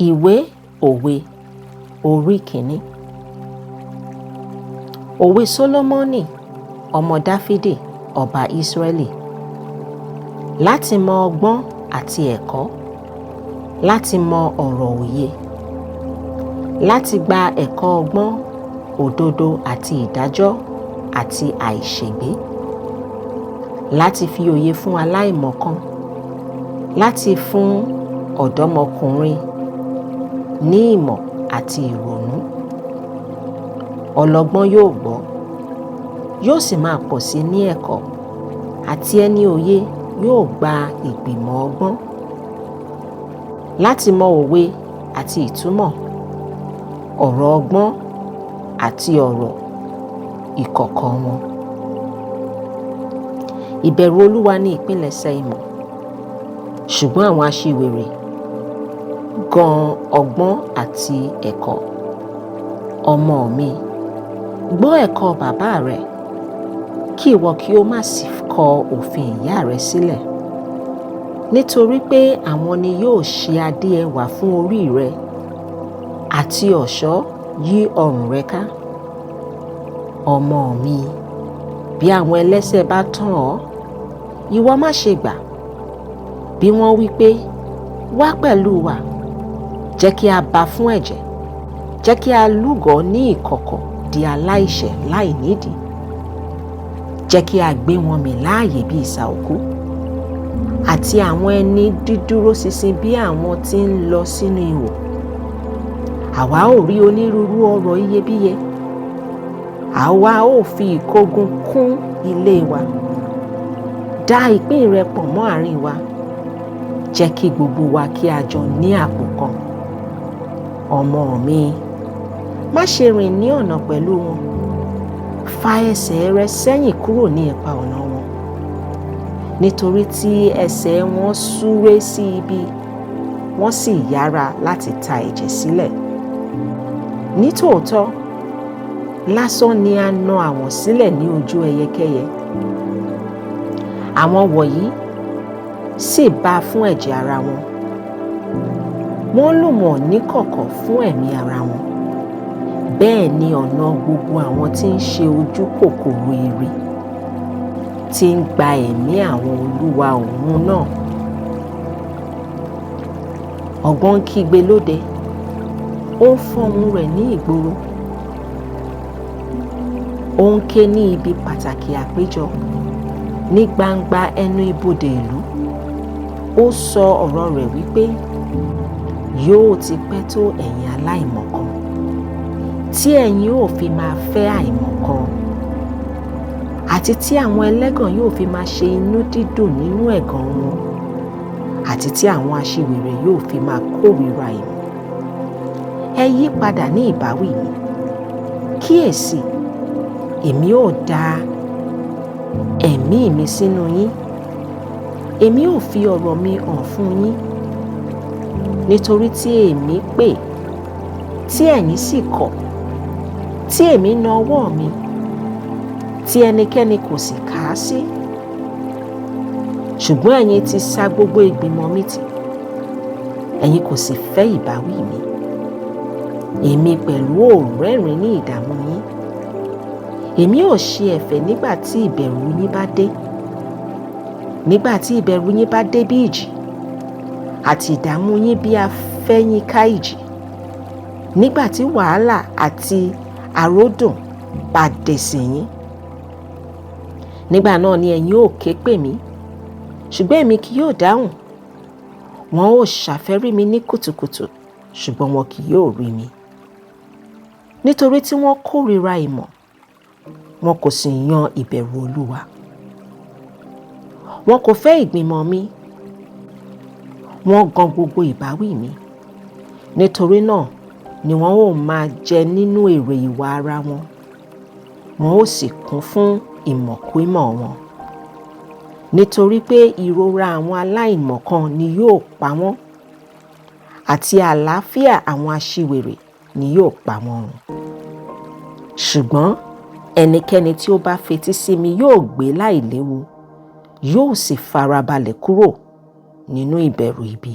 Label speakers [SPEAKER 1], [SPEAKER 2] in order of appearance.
[SPEAKER 1] Ìwé Òwe orí kìíní. Òwe Sólómọ́nì ọmọ Dáfídì ọba Ísírẹ́lì. Láti mọ ọgbọ́n àti ẹ̀kọ́, láti mọ ọ̀rọ̀ òye, láti gba ẹ̀kọ́ ọgbọ́n, òdodo àti ìdájọ́ àti àìṣègbé, láti fi òye fún aláìmọ̀kan, láti fún ọ̀dọ́mọkùnrin ní ìmọ̀ àti ìrònú. Ọlọ́gbọ́n yóò gbọ́, yóò sì máa pọ̀ sí ní ẹ̀kọ́, àti ẹni òye yóò gba ìgbìmọ̀ ọgbọ́n. Láti mọ òwe àti ìtumọ̀, ọ̀rọ̀ ọgbọ́n àti ọ̀rọ̀ ìkọ̀kọ̀ wọn. Ìbẹ̀rù Olúwa ni ìpilẹ̀ṣẹ̀ ìmọ̀, ṣùgbọ́n àwọn aṣiwèrè gan ọgbọ́n àti ẹ̀kọ́. Ọmọ mi, gbọ́ ẹ̀kọ́ bàbá rẹ, kí ìwọ kí ó má sì kọ òfin ìyá rẹ sílẹ̀. Nítorí pé àwọn ni yóò ṣe adé ẹwà fún orí rẹ àti ọ̀ṣọ́ yí ọrùn rẹ ká. Ọmọ mi, bí àwọn ẹlẹ́ṣẹ̀ bá tàn ọ́, ìwọ má ṣe gbà. Bí wọ́n wí pé, wá pẹ̀lú wa, jẹ́ kí a bá fún ẹ̀jẹ̀, jẹ́ kí a lúgọ ní ìkọ̀kọ̀ di aláìṣẹ̀ láìnídìí. Jẹ́ kí a gbé wọn mì láàyè bí isà òkú, àti àwọn ẹni dídúró ṣinṣin bí àwọn tí ń lọ sínú ihò. Àwa ó rí onírúurú ọrọ̀ iyebíye, àwa ó fi ìkógun kún ilé wa. Dá ìpín rẹ pọ̀ mọ́ àárín wa, jẹ́ kí gbogbo wa kí a jọ ní àpò kan. Ọmọ mi, má ṣe rìn ní ọ̀nà pẹ̀lú wọn, fa ẹsẹ̀ rẹ sẹ́yìn kúrò ní ipa ọ̀nà wọn. Nítorí tí ẹsẹ̀ wọn súré sí ibi, wọ́n sì yára láti ta ẹ̀jẹ̀ sílẹ̀. Nítòótọ́, lásán ni a na àwọ̀n sílẹ̀ ní ojú ẹyẹkẹ́yẹ. Àwọn wọ̀nyí sì bá fún ẹ̀jẹ̀ ara wọn. Wọ́n lùmọ̀ níkọ̀kọ̀ fún ẹ̀mí ara wọn. Bẹ́ẹ̀ ni ọ̀nà gbogbo àwọn tí ń ṣe ojú kòkòrò èrè, tí ń gba ẹ̀mí àwọn olúwa òun náà. Ọgbọ́n ń kígbe lóde, ó ń fọhùn rẹ̀ ní ìgboro. Ó ń ké ní ibi pàtàkì àpéjọ, ní gbangba ẹnu ibodè ìlú. Ó sọ ọ̀rọ̀ rẹ̀ wípé, yóò ti pẹ́ tó ẹ̀yin aláìmọ̀kan, tí ẹ̀yin ó fi máa fẹ́ àìmọ̀kan, àti tí àwọn ẹlẹ́gàn yóò fi máa ṣe inú dídùn nínú ẹ̀gàn wọn, àti tí àwọn aṣiwèrè yóò fi máa kórìíra ìmọ̀. Ẹ yí padà ní ìbáwí mi. Kíyèsi, èmi ó da ẹ̀mí mi sínú yín, èmi ó fi ọ̀rọ̀ mi hàn fún yín. Nítorí tí èmi pè, tí ẹ̀yin sì kọ̀, tí èmi na ọwọ́ mi, tí ẹnikẹ́ni kò sì kà á sí. Ṣùgbọ́n ẹ̀yin ti sa gbogbo ìgbìmọ̀ mi tì, ẹ̀yin kò sì fẹ́ ìbáwí mi. Èmi pẹ̀lú ò rẹ́rìn-ín ní ìdààmú yín. Èmi ò ṣe ẹ̀fẹ̀ nígbà tí ìbẹ̀rù yín bá dé. Nígbà tí ìbẹ̀rù yín bá dé bí ìjì, àti ìdààmú yín bí afẹ́yínká ìjì. Nígbà tí wàhálà àti àròdùn bá dé sí yín. Nígbà náà ni ẹ̀yin ó ké pè mí, ṣùgbọ́n èmi kì yóò dáhùn. Wọn ó ṣàfẹ́rí mi ní kùtùkùtù, ṣùgbọ́n wọn kì yóò rí mi. Nítorí tí wọ́n kórìíra ìmọ̀, wọn kò sì yan ìbẹ̀rù Olúwa. Wọn kò fẹ́ ìgbìmọ̀ mi, wọ́n gan gbogbo ìbáwí mi. Nítorí náà ni wọn ó máa jẹ nínú èrè ìwà ara wọn, wọn ó sì kún fún ìmọ̀kímọ̀ wọn. Nítorí pé ìrora àwọn aláìmọ̀kan ni yóò pa wọ́n, àti àlàáfíà àwọn aṣiwèrè ni yóò pa wọ́n run. Ṣùgbọ́n ẹnikẹ́ni tí ó bá fetí sí mi yóò gbé láìléwu, yóò sì farabalẹ̀ kúrò nínú ìbẹ̀rù ibi.